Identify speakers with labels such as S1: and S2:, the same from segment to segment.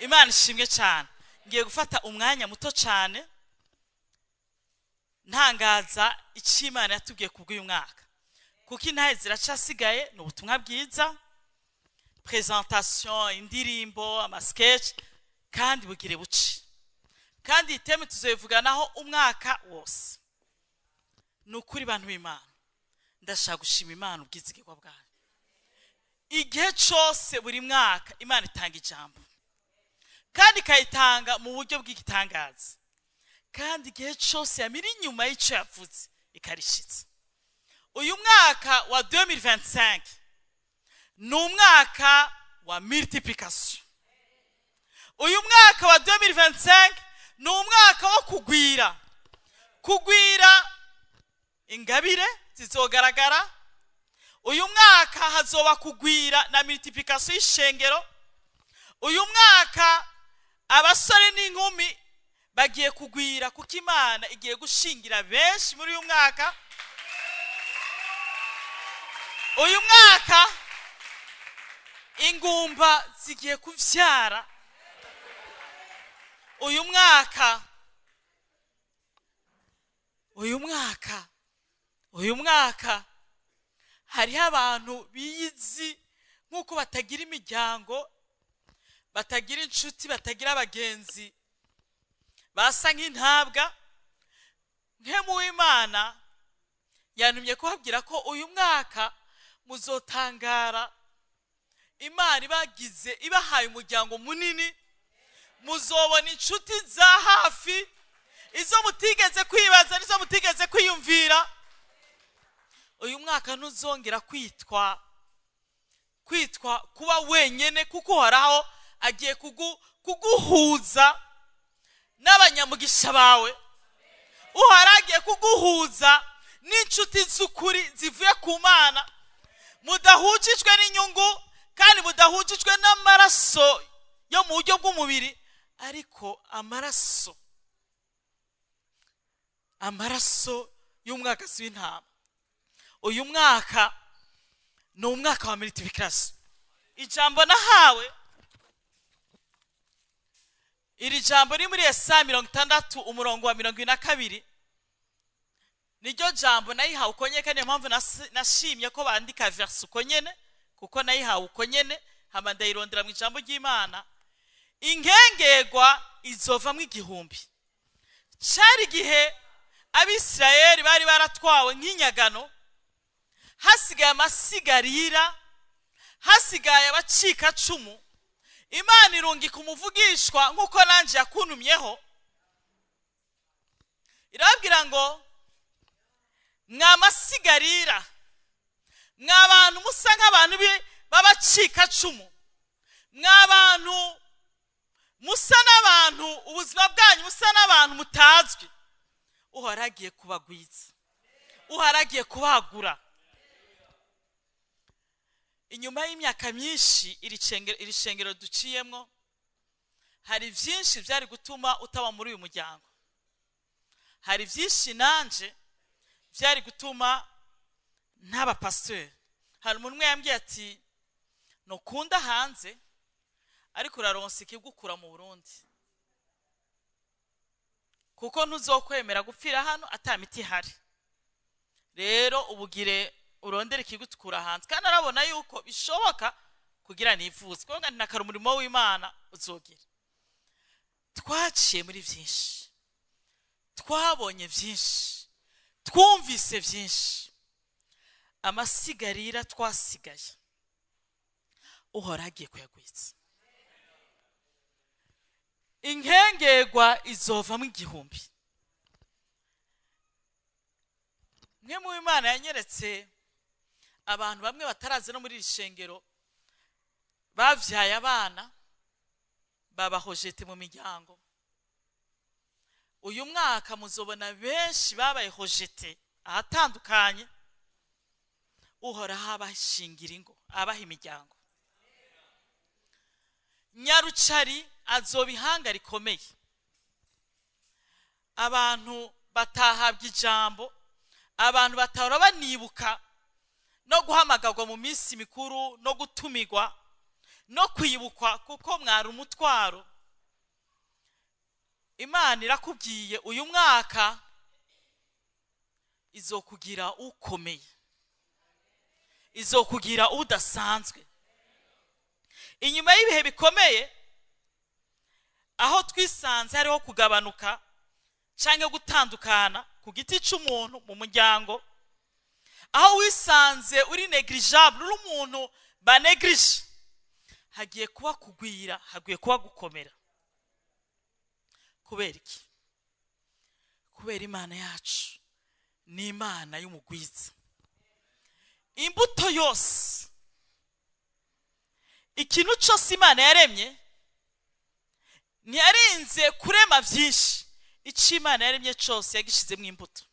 S1: Imana ishimwe cyane. Ngiye gufata umwanya muto cyane ntangaza icyo Imana yatubwiye kubw'uyu mwaka, kuko intahe ziracasigaye. Ni ubutumwa bwiza, présentation, indirimbo, amasketch, kandi bugire buce, kandi iyi thème tuzayivuganaho umwaka wose. Ni ukuri, bantu b'Imana, ndashaka gushima Imana ubwizigirwa bwayo. Igihe cyose, buri mwaka, Imana itanga ijambo kandi ikayitanga mu buryo bw'igitangaza, kandi igihe cyose yamira inyuma y'icyo yavuze ikarishitsa. Uyu mwaka wa 2025 ni umwaka wa multiplication. Uyu mwaka wa 2025 ni umwaka wo kugwira, kugwira. Ingabire zizogaragara uyu mwaka, hazoba kugwira na multiplication y'ishengero. Uyu mwaka abasore n'inkumi bagiye kugwira, kuko Imana igiye gushingira benshi muri uyu mwaka. Uyu mwaka ingumba zigiye kuvyara. Uyu mwaka, uyu mwaka, uyu mwaka hariho abantu biyizi nk'uko batagira imiryango, batagira inshuti, batagira abagenzi, basa nk'intabwa. Mpwemu w'Imana yantumye kubabwira ko uyu mwaka muzotangara Imana ibagize, ibahaye umuryango munini. Muzobona inshuti za hafi, izo mutigeze kwibaza n'izo mutigeze kwiyumvira. Uyu mwaka ntuzongera kwitwa kuba wenyene, kuko Uhoraho agiye kuguhuza n'abanyamugisha bawe. Uhoraho agiye kuguhuza n'inshuti z'ukuri zivuye ku Mana, mudahujijwe n'inyungu kandi mudahujijwe n'amaraso yo mu buryo bw'umubiri, ariko amaraso y'umwagazi w'intama. Uyu mwaka ni umwaka wa multiplication. Ijambo nahawe, iri jambo riri muri Yesaya 60, umurongo wa 22, niryo jambo nayihawe uko nyene. Kandi niyo mpamvu nashimye ko bandika verset uko nyene, kuko nayihawe uko nyene, hama ndayirondera mu ijambo ry'Imana. Inkengerwa izovamwo igihumbi. Cari igihe Abisirayeli bari baratwawe nk'inyagano, hasigaye amasigarira, hasigaye abacikacumu. Imana irungika umuvugishwa nk'uko nanjye yakuntumyeho, irababwira ngo: "Mwa masigarira, mwa bantu musa nk'abantu b'abacikacumu, mwa bantu musa n'abantu ubuzima bwanyu musa n'abantu mutazwi, Uhoraho agiye kubagwiza, Uhoraho agiye kubagura." Inyuma y'imyaka myinshi, iri shengero duciyemwo, hari byinshi byari gutuma utaba muri uyu muryango, hari byinshi nanje byari gutuma ntaba pasiteri. Hari umuntu umwe yambwiye ati: "Ntukunda hanze, ariko uraronsa ikigukura mu Burundi, kuko ntuzokwemera gupfira hano ata miti ihari. Rero ubugire urondere ikigutukura hanze." Kandi arabona yuko bishoboka kugira nifuze kuko ntakara umurimo w'Imana uzogira. Twaciye muri byinshi, twabonye byinshi, twumvise byinshi. Amasigarira twasigaye, Uhoraho agiye kuyagwiza. Inkengerwa izovamo igihumbi. Mwe mu Imana yanyeretse abantu bamwe batarazi no muri iri shengero, bavyaye abana baba rejetés mu miryango. Uyu mwaka muzobona benshi babaye rejetés ahatandukanye, Uhoraho abashingira ingo, abaha imiryango. Nyarucari azoba ihanga rikomeye. Abantu batahabwa ijambo, abantu batahora banibuka no guhamagarwa mu minsi mikuru, no gutumirwa, no kwibukwa, kuko mwari umutwaro. Imana irakubwiye uyu mwaka izokugira ukomeye, izokugira udasanzwe. Inyuma y'ibihe bikomeye aho twisanze hariho kugabanuka cyangwa gutandukana ku giti cy'umuntu mu muryango, aho wisanze uri négligeable, uri umuntu banéglige, hagiye kuba kugwira, hagiye kuba gukomera. Kubera iki? Kubera Imana yacu ni Imana y'umugwiza. Imbuto yose, ikintu cyose Imana yaremye, ntiyarinze kurema byinshi. Icyo Imana yaremye cyose yagishizemo imbuto,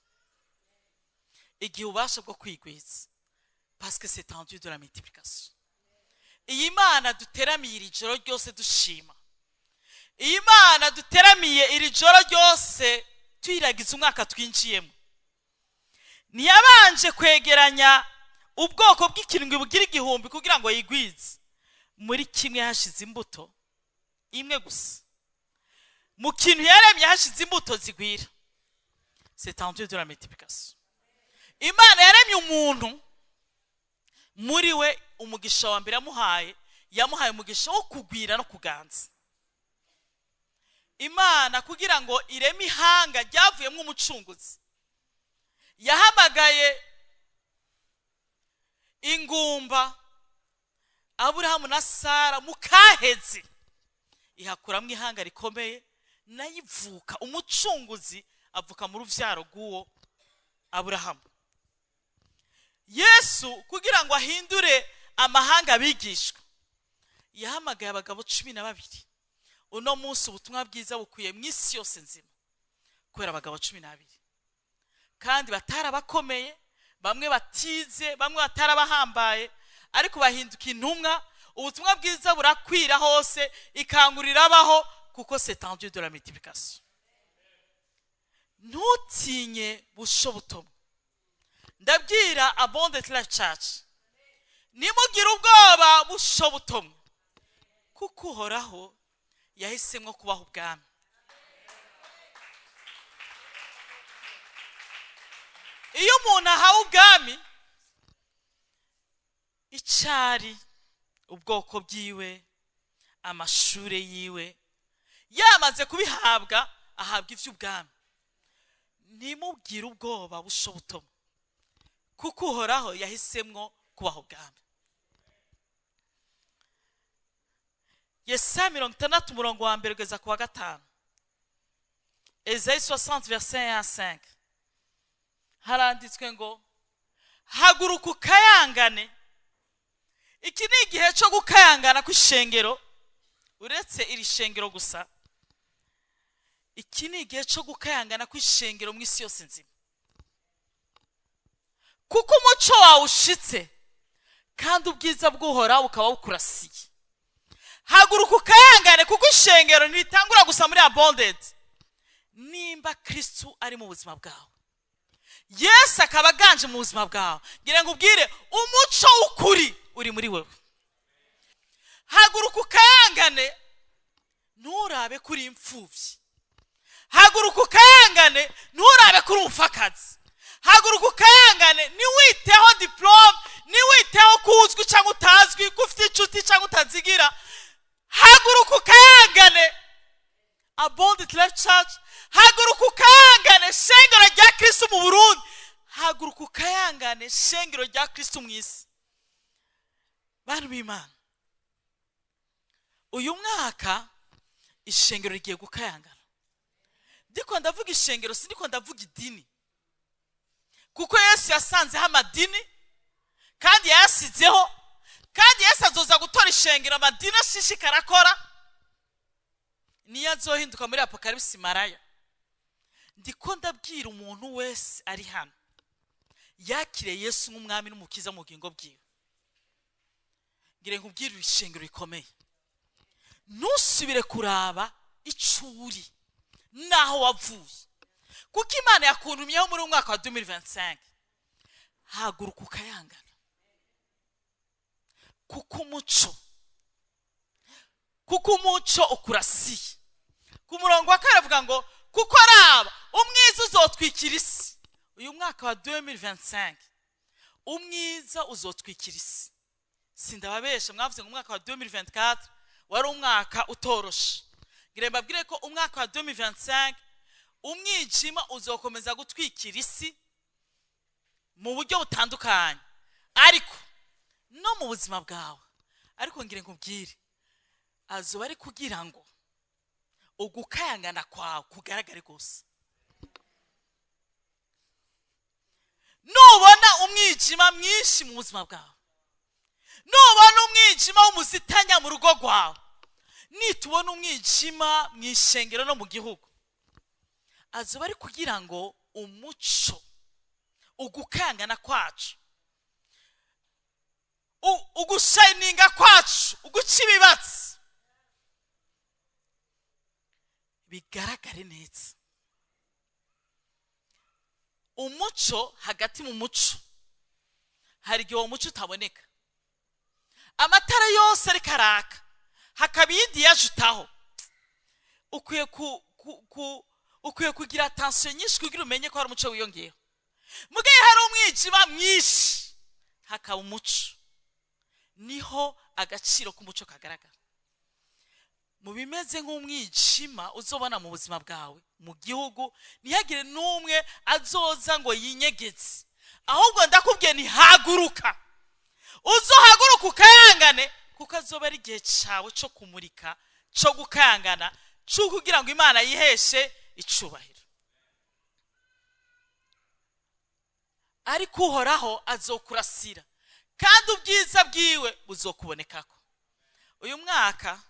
S1: igihe ububasha bwo kwigwiza, parce que c'est un Dieu de la multiplication. Iyi Mana duteramiye iri joro ryose dushima, iyi Mana duteramiye iri joro ryose tuyiragiza umwaka twinjiyemo, ntiyabanje kwegeranya ubwoko bw'ikirindwi bugira 1000 kugira ngo yigwize. Muri kimwe hashize imbuto imwe gusa, mu kintu yaremye hashize imbuto zigwira. C'est un Dieu de la multiplication. Imana yaremye umuntu, muri we umugisha wa mbere yamuhaye, yamuhaye umugisha wo kugwira no kuganza. Imana kugira ngo ireme ihanga ryavuyemo umucunguzi, yahamagaye ingumba Aburahamu na Sara mu kahezi, ihakuramo ihanga rikomeye, nayo ivuka umucunguzi avuka mu ruvyaro rw'uwo Aburahamu. Yesu kugira ngo ahindure amahanga abigishwa, yahamagaye abagabo 12. Uno munsi ubutumwa bwiza bukwiye mu isi yose nzima kubera abagabo 12, kandi batarabakomeye, bamwe batize, bamwe batarabahambaye, ariko bahinduka intumwa. Ubutumwa bwiza burakwira hose, ikangurira abaho, kuko c'est un Dieu de la multiplication. Ntutinye busho butumwa. Ndabwira Abundant Life Church, nimugire ubwoba busho butumwa, kuko Uhoraho yahisemo kubaha ubwami. Iyo umuntu ahawe ubwami, icari, ubwoko bwiwe, amashure yiwe, yamaze kubihabwa, ahabwa ivy'ubwami. Nimubwire ubwoba busho butumwa, kuko Uhoraho yahisemwo kubaha ubwami. Yesaya 60 umurongo wa 1 kugeza ku wa 5. Esaïe 60 verset 1 à 5. Haranditswe ngo haguruka ukayangane. Iki ni igihe cyo gukayangana kw'ishengero, uretse iri shengero gusa. Iki ni igihe cyo gukayangana kw'ishengero mu isi yose nzima, kuko umuco wawe ushitse kandi ubwiza bw'Uhoraho bukaba bukurasiye. Haguruka ukayangane, kuko ishengero ntiritangura gusa muri Abundant. Nimba Kristu ari mu buzima bwawe, Yesu akaba aganje mu buzima bwawe, ngira ngo ubwire umuco w'ukuri uri muri wewe. Haguruka ukayangane, nturabe kuri imfuvyi. Haguruka ukayangane, nturabe kuri umupfakazi. Haguruka ukayangane, niwiteho diplome, niwiteho ko uzwi cyangwa utazwi, ko ufite inshuti cyangwa utazigira. Haguruka ukayangane, Abundant Life Church. Haguruka ukayangane, shengero rya Kristo mu Burundi. Haguruka ukayangane, shengero rya Kristo mu isi. Bantu b'Imana, uyu mwaka ishengero rigiye gukayangana. Ndiko ndavuga ishengero, sindiko ndavuga idini, kuko Yesu yasanzeho amadini kandi yayasizeho, kandi Yesu azoza gutora ishengero amadini ashishikara akora, niyo azohinduka muri Apokalipsi maraya. Ndiko ndabwira umuntu wese ari hano yakire Yesu nk'umwami n'umukiza mu bugingo bwiwe, ngire nkubwire ishengero rikomeye, ntusubire kuraba icuri naho wavuye, kuko Imana yakuntumyeho muri umwaka wa 2025. Haguruka ukayangana, kuko umuco ukurasiye, Ku murongo wa kabiri avuga ngo: "Kuko araba umwiza uzotwikira isi." Uyu mwaka wa 2025 umwiza uzotwikira isi. Sindababesha, mwavuze ngo umwaka wa 2024 wari umwaka utoroshe. Ngira mbabwire ko umwaka wa 2025 umwijima uzokomeza gutwikira isi mu buryo butandukanye, ariko no mu buzima bwawe. Ariko ngire nkubwire, azoba ari kugira ngo ugukayangana kwawe kugaragare rwose. Nubona umwijima mwinshi mu buzima bwawe, nubona umwijima w'umuzitanya mu rugo rwawe, nitubona umwijima mu ishengero no mu gihugu, azoba ari kugira ngo umuco, ugukangana kwacu, ugushayininga kwacu, uguca ibibatsi bigaragare neza. Umuco hagati mu muco, hari igihe uwo muco utaboneka, amatara yose ariko araka, hakaba iyindi yajutaho. Ukwiye kugira attention nyinshi kugira umenye ko hari umuco wiyongeyeho. Mugihe hari umwijima mwinshi hakaba umuco, niho agaciro k'umuco kagaragara. Mu bimeze nk'umwijima uzobona mu buzima bwawe, mu gihugu, ntihagire n'umwe azoza ngo yinyegeze, ahubwo ndakubwiye ntihaguruka, uzohaguruka ukayangane, kuko azoba ari igihe cyawe cyo kumurika, cyo gukayangana, cyo kugira ngo Imana yiheshe icubahiro. Ariko Uhoraho azokurasira, kandi ubwiza bwiwe buzokubonekako. Uyu mwaka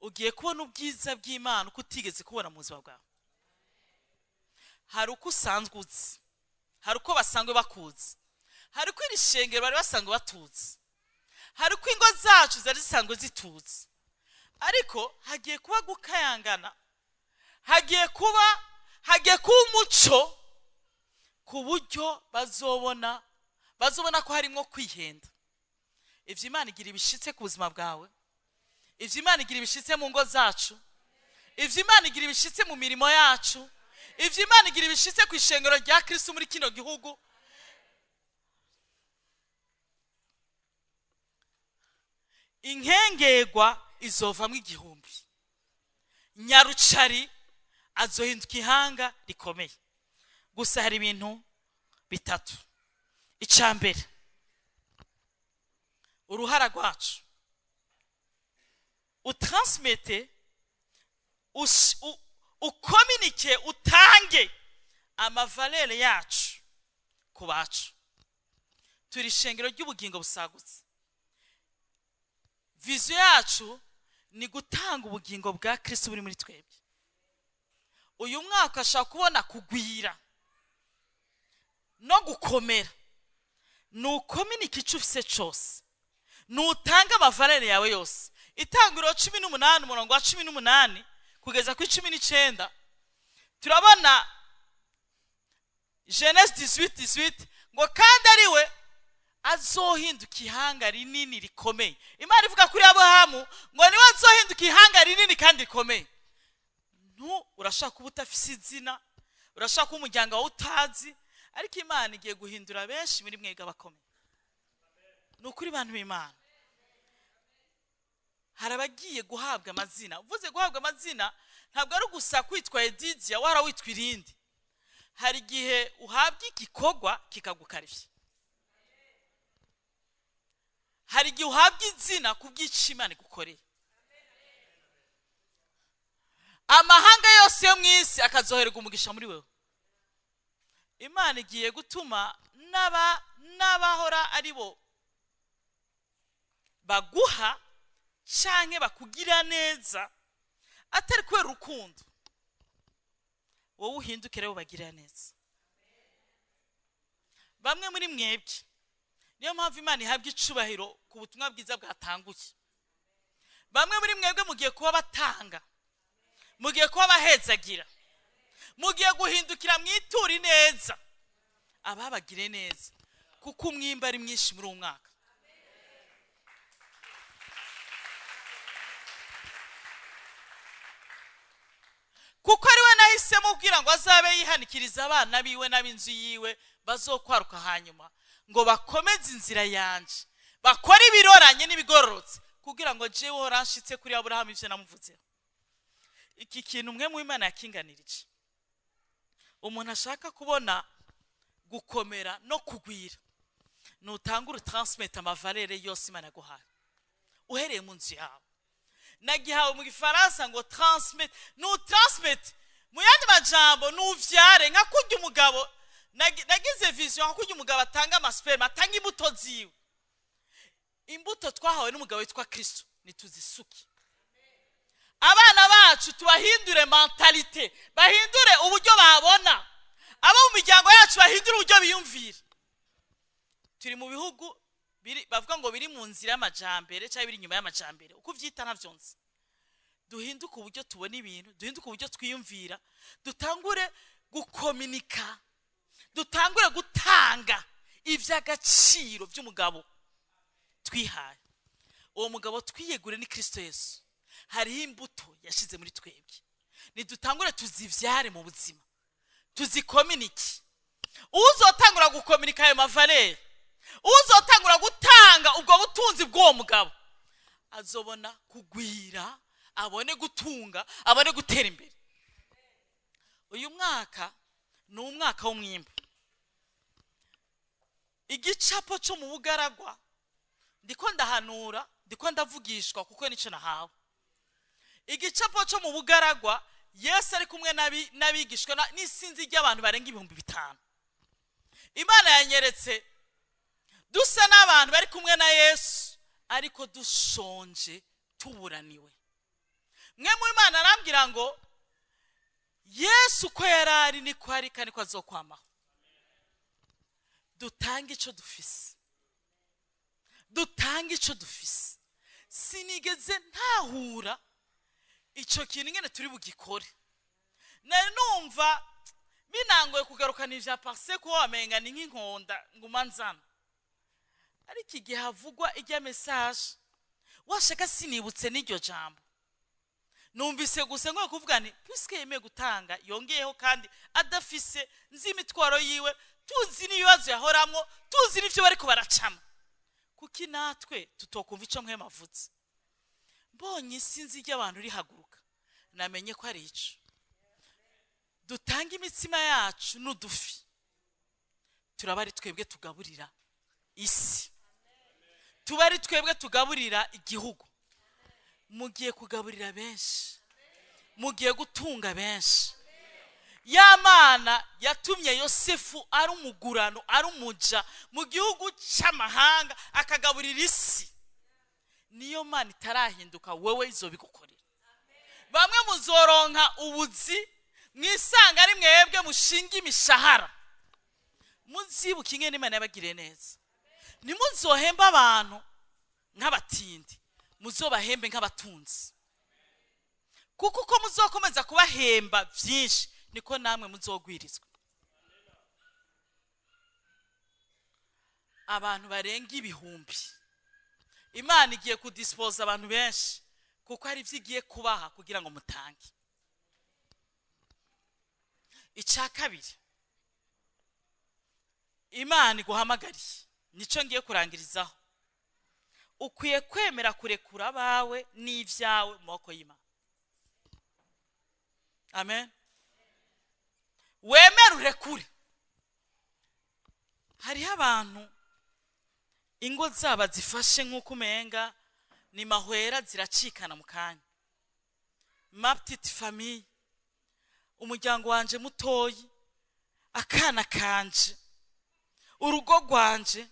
S1: ugiye kubona ubwiza bw'Imana uko utigeze kubona mu buzima bwawe. Hari uko usanzwe uzi, hari uko basanzwe bakuzi, hari uko iri shengero bari basanzwe batuzi, hari uko ingo zacu zari zisanzwe zituzi, ariko hagiye kuba gukayangana, hagiye kuba umuco ku buryo bazobona ko harimo kwihenda. Ivyo Imana igira ibishitse ku buzima bwawe, ivyo Imana igira ibishitse mu ngo zacu, ivyo Imana igira ibishitse mu mirimo yacu, ivyo Imana igira ibishitse ku ishengero rya Kristo muri kino gihugu. Inkengerwa izovamwo 1000, nyarucari azohinduka ihanga rikomeye. Gusa hari ibintu bitatu. Icya mbere, uruhara rwacu, utransmete, ukominike, utange amavalere yacu ku bacu. Turi ishengero ry'ubugingo busagutse. Vision yacu ni gutanga ubugingo bwa Kristo buri muri twebwe. Uyu mwaka ashaka kubona kugwira no gukomera. Nukominike icyo ufise cyose, nutanga amavalere yawe yose. Itangiriro 18 umurongo wa 18 kugeza kuri 19, turabona Genèse 18:18 ngo kandi ari we azohinduka ihanga rinini rikomeye. Imana ivuga kuri Aburahamu ngo niwe azohinduka ihanga rinini kandi rikomeye. Urashaka kuba utafise izina, urashaka kuba umuryango wawe utazi, ariko Imana igiye guhindura benshi muri mwebwe abakomeye. Ni ukuri bantu b'Imana, hari abagiye guhabwa amazina. Uvuze guhabwa amazina ntabwo ari gusa kwitwa Edidia wara witwa irindi. Hari igihe uhabwa igikorwa kikagukarishya, hari igihe uhabwa izina kubw'icyo Imana igukoreye. Amahanga yose yo mu isi akazohererwa umugisha muri wewe. Imana igiye gutuma n'abahora ari bo baguha canke bakugira neza, atari kubera urukundo, wowe uhindukire rero ubagirira neza. Bamwe muri mwebwe, niyo mpamvu Imana ihabwa icubahiro ku butumwa bwiza bwatanguye. Bamwe muri mwebwe mugiye kuba batanga, mugiye kuba bahezagira, mugiye guhindukira mwitura neza ababagire neza, kuko umwimba ari mwinshi muri uwo mwaka. Kuko ari we nahisemo kugira ngo azabe yihanikiriza abana biwe n'ab'inzu yiwe bazokwaruka hanyuma, ngo bakomeze inzira yanje, bakore ibiroranye n'ibigororotse, kugira ngo jewe uhora nshitse kuri Aburahamu ivyo namuvuzeho. Iki kintu umwe mu Imana yakinganirije. Umuntu ashaka kubona gukomera no kugwira, nutangura transmettre ama valeurs yose Imana yaguhaye uhereye mu nzu yawe. Nagihawe mu Gifaransa ngo transmettre, nutransmettre, mu yandi majambo nuvyare. Nka kurya umugabo, nagize vision nka kurya umugabo atanga ama sperme, atanga imbuto ziwe. Imbuto twahawe n'umugabo witwa Kristo nituzisuke. Abana bacu tubahindure mentalité, bahindure uburyo babona. Abo mu miryango yacu bahindure uburyo biyumvira. Turi mu bihugu bavuga ngo biri mu nzira y'amajambere cyangwa biri inyuma y'amajambere, uko uvyita ntavyo nzi. Duhinduke uburyo tubona ibintu, duhinduke uburyo twiyumvira, dutangure gukominika, dutangure gutanga ivy'agaciro by'umugabo twihaye. Uwo mugabo twiyegure ni Kristo Yesu. Hariho imbuto yashize muri twebwe, nidutangure tuzivyare mu buzima, tuzikominike. Uzotangura gukominika ayo ma valeurs, uzotangura gutanga ubwo butunzi bw'uwo mugabo, azobona kugwira, abone gutunga, abone gutera imbere. Uyu mwaka ni umwaka w'umwimbu. Igicapo cyo mu bugaragwa, ndiko ndahanura, ndiko ndavugishwa kuko nicyo nahawe. Igicapo cyo mu bugaragwa, Yesu ari kumwe n'abigishwa n'isinzi ry'abantu barenga 5000. Imana yanyeretse dusa n'abantu bari kumwe na Yesu, ariko dushonje, tuburaniwe. Mwe mu Imana arambwira ngo Yesu uko yari ari niko ari kandi ko azokwamaho. Dutange ico dufise, dutange ico dufise. Sinigeze ntahura ico kintu ingene turi bugikore. Nari numva binangoye kugarukana ivya parce ko wamenga ni nk'inkonda nguma nzana, ariko igihe havugwa ijya message washaka sinibutse n'iryo jambo. Numvise gusa ngo kuvuga nti puisque yemeye gutanga, yongeyeho kandi adafise, nzi imitwaro yiwe, tuzi n'ibibazo yahoramwo, tuzi n'ivyo bariko baracamo, kuki natwe tutokumva ico mwe mavutse? Mbonye isinzi ry'abantu rihaguruka, namenye ko ari ico. Dutanga imitsima yacu n'udufi, turaba ari twebwe tugaburira isi, tuba ari twebwe tugaburira igihugu. Mugiye kugaburira benshi, mugiye gutunga benshi. Ya Mana yatumye Yosefu ari umugurano, ari umuja mu gihugu cy'amahanga, akagaburira isi, niyo Mana itarahinduka. Wewe izobigukorera. Bamwe muzoronka ubuzi, mwisanga ari mwebwe mushinga imishahara. Muzibuka ingene Imana yabagiriye neza. Ntimuzohembe abantu nk'abatindi, muzobahembe nk'abatunzi, kuko uko muzokomeza kubahemba byinshi niko namwe muzogwirizwa. Abantu barenga ibihumbi, Imana igiye kudispoza abantu benshi, kuko hari ibyo igiye kubaha kugira ngo mutange. Icya kabiri Imana iguhamagariye, nicyo ngiye kurangirizaho: ukwiye kwemera kurekura abawe n'ibyawe mu maboko y'Imana. Amen. Wemere urekure. Hariho abantu ingo zaba zifashe nk'uko umenga ni mahwera, ziracikana mu kanya. Ma petite famille, umuryango wanje mutoyi, akana kanje, urugo rwanje,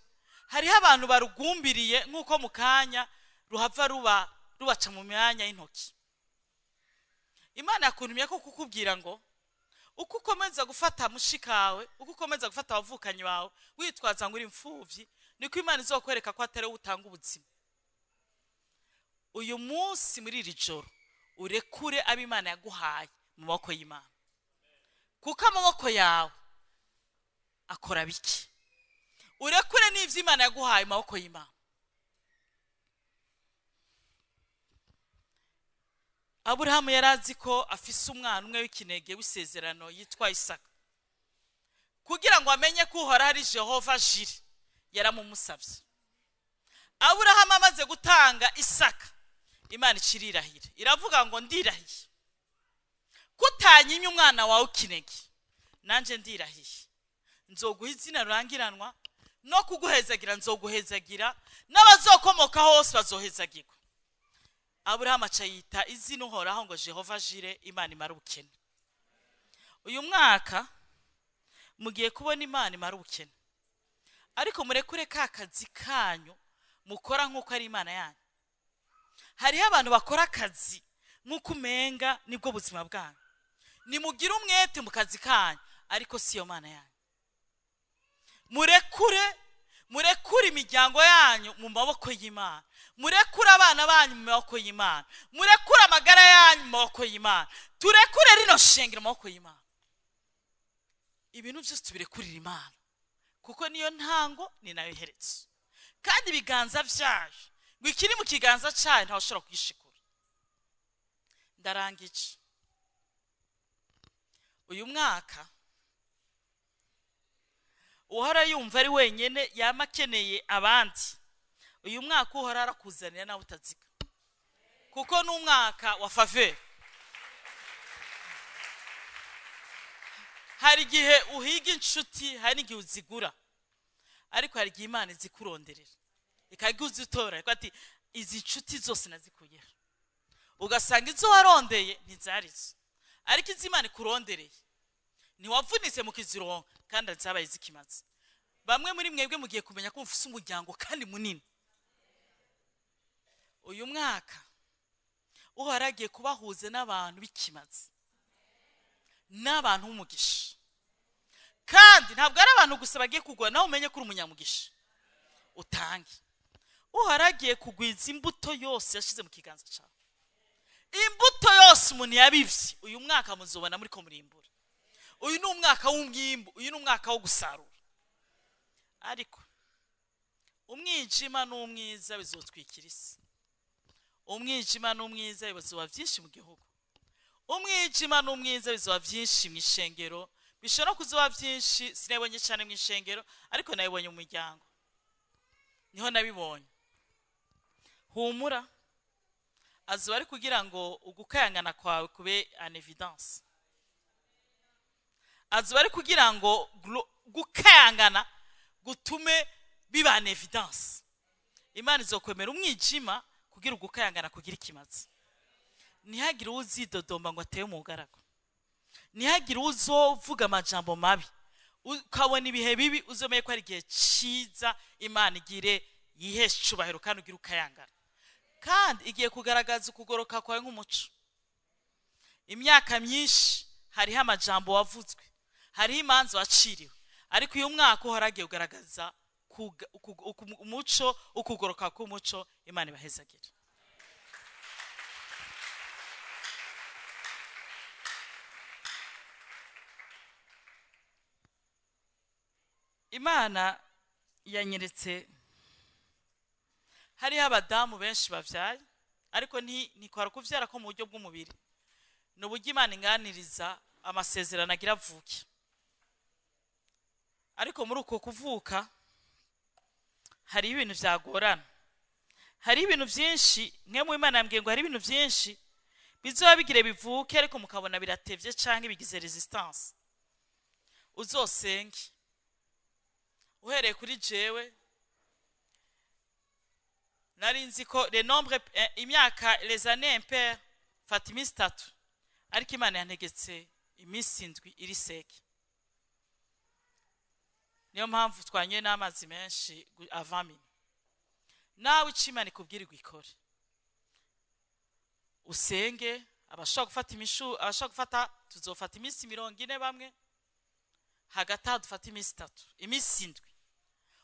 S1: hariho abantu barugumbiriye nk'uko mu kanya ruhava ruba rubaca mu myanya y'intoki. Imana yakuntumye ko kukubwira ngo uko ukomeza gufata mushikawe, uko ukomeza gufata abavukanyi bawe witwaza ngo uri imfuvyi, niko Imana izokwereka ko atari wowe utanga ubuzima. Uyu munsi muri iri joro urekure abo Imana yaguhaye mu maboko y'Imana, kuko amaboko yawe akora biki. Urekure n'ivyo Imana yaguhaye mu maboko y'Imana. Aburahamu yari azi ko afise umwana umwe w'ikinege w'isezerano yitwa Isaka. Kugira ngo amenye ko Uhoraho ari Jehova Jire, yaramumusavye. Aburahamu amaze gutanga Isaka, Imana icirirahira, iravuga ngo ndirahiye kutanyimye umwana wawe w'ikinege, nanje ndirahiye nzoguha izina rurangiranwa no kuguhezagira, nzoguhezagira n'abazokomoka hose bazohezagirwa. Aburahamu aca yita izina Uhoraho ngo Jehova Jire, Imana imara ubukene. Uyu mwaka mugiye kubona Imana imara ubukene, ariko murekure ka kazi kanyu mukora nk'uko ari Imana yanyu. Hariho abantu bakora akazi nk'uko umenga nibwo buzima bwanyu. Nimugire umwete mu kazi kanyu, ariko siyo Mana yanyu. Murekure imiryango yanyu mu maboko y'Imana, murekure abana banyu mu maboko y'Imana, murekure amagara yanyu mu maboko y'Imana, turekure rino shengero mu maboko y'Imana. Ibintu byose tubirekurira Imana, kuko niyo ntango ni nayo iherezo. Kandi ibiganza vyayo, ngo ikiri mu kiganza cyayo ntawe ushobora kugishikura. Ndarangije. Uyu mwaka uhora yumva ari wenyene, yama akeneye abandi. Uyu mwaka uhora arakuzanira nawe utaziga, kuko ni umwaka wa faveur. Hari igihe uhiga inshuti, hari n'igihe uzigura, ariko hari igihe Imana izikuronderera ikaguzitora, ati izi nshuti zose nazikuyeho. Ugasanga izo warondeye ntizarizo, ariko izi Imana ikurondereye ntiwavunitse mu kizironka, kandi zabaye zikimaze. Bamwe muri mwebwe mugiye kumenya ko mufise umuryango kandi munini. Uyu mwaka Uhoraho agiye kubahuza n'abantu b'ikimazi, n'abantu b'umugisha. Kandi ntabwo ari abantu gusa bagiye kugwa, nawe umenye ko uri umunyamugisha utange. Uhoraho agiye kugwiza imbuto yose yashize mu kiganza cyawe. Imbuto yose umuntu yabivye, uyu mwaka muzobona muri ko murimbura. Uyu ni umwaka w'umwimbu, uyu ni umwaka wo gusarura. Ariko umwijima n'umwiza bizotwikira isi. Umwijima n'umwiza bizoba byinshi mu gihugu. Umwijima n'umwiza bizoba byinshi mu ishengero, bishobora kuzoba byinshi. Sinabonye cyane mu ishengero, ariko nabibonye mu miryango, niho nabibonye. Humura, azoba ari kugira ngo ugukayangana kwawe kube en evidence. Azoba ari kugira ngo gukayangana gutume biba en evidence. Imana izokwemera umwijima kugira ugukayangana kugira ikimazi. Ntihagire uzidodomba ngo ateye umugaragu, ntihagire uzovuga amajambo mabi. Ukabona ibihe bibi, uzomeye ko ari igihe cyiza Imana igire yiheshe icubahiro kandi ugire ukayangana. Kandi igiye kugaragaza ukugoroka kwawe nk'umuco. Imyaka myinshi hariho amajambo wavuzwe, hariho imanza waciriwe, ariko uyu mwaka Uhoraho agiye kugaragaza umuco, ukugoroka k'umuco. Imana ibahezagire. Imana yanyeretse hariho abadamu benshi bavyaye, ariko ntikwara kuvyara ko mu buryo bw'umubiri, ni uburyo Imana inganiriza amasezerano agira avuke. Ariko muri uko kuvuka hari ibintu vyagorana, hari ibintu vyinshi. Mwe mu Imana yambwiye ngo hari ibintu vyinshi bizoba bigire bivuke, ariko mukabona biratevye canke bigize resistance. Uzosenge uhereye kuri jewe, nari nzi ko les nombres, imyaka, les années impaires, fata iminsi 3, ariko Imana yantegetse iminsi 7 iri seke. Niyo mpamvu twanyoye n'amazi menshi avant minuit. Nawe ico Imana ikubwira ikore, usenge. Abashaka gufata imishu, abashaka gufata, tuzofata iminsi 40 bamwe, hagati aho dufata iminsi 3, iminsi 7.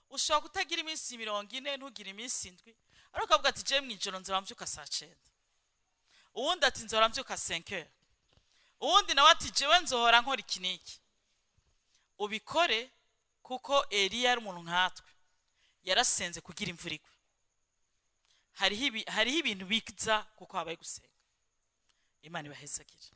S1: Ushobora kutagira iminsi 40, ntugire iminsi 7, ariko ukavuga ati je mwijoro nzora mvyuka saa 9, uwundi ati nzora mvyuka 5h, uwundi nawe ati jewe nzohora nkora iki n'iki. Ubikore, kuko Eliya yari umuntu nkatwe, yarasenze kugira imvura igwe. Hariho ibintu biza kuko habaye gusenga. Imana ibahezagire.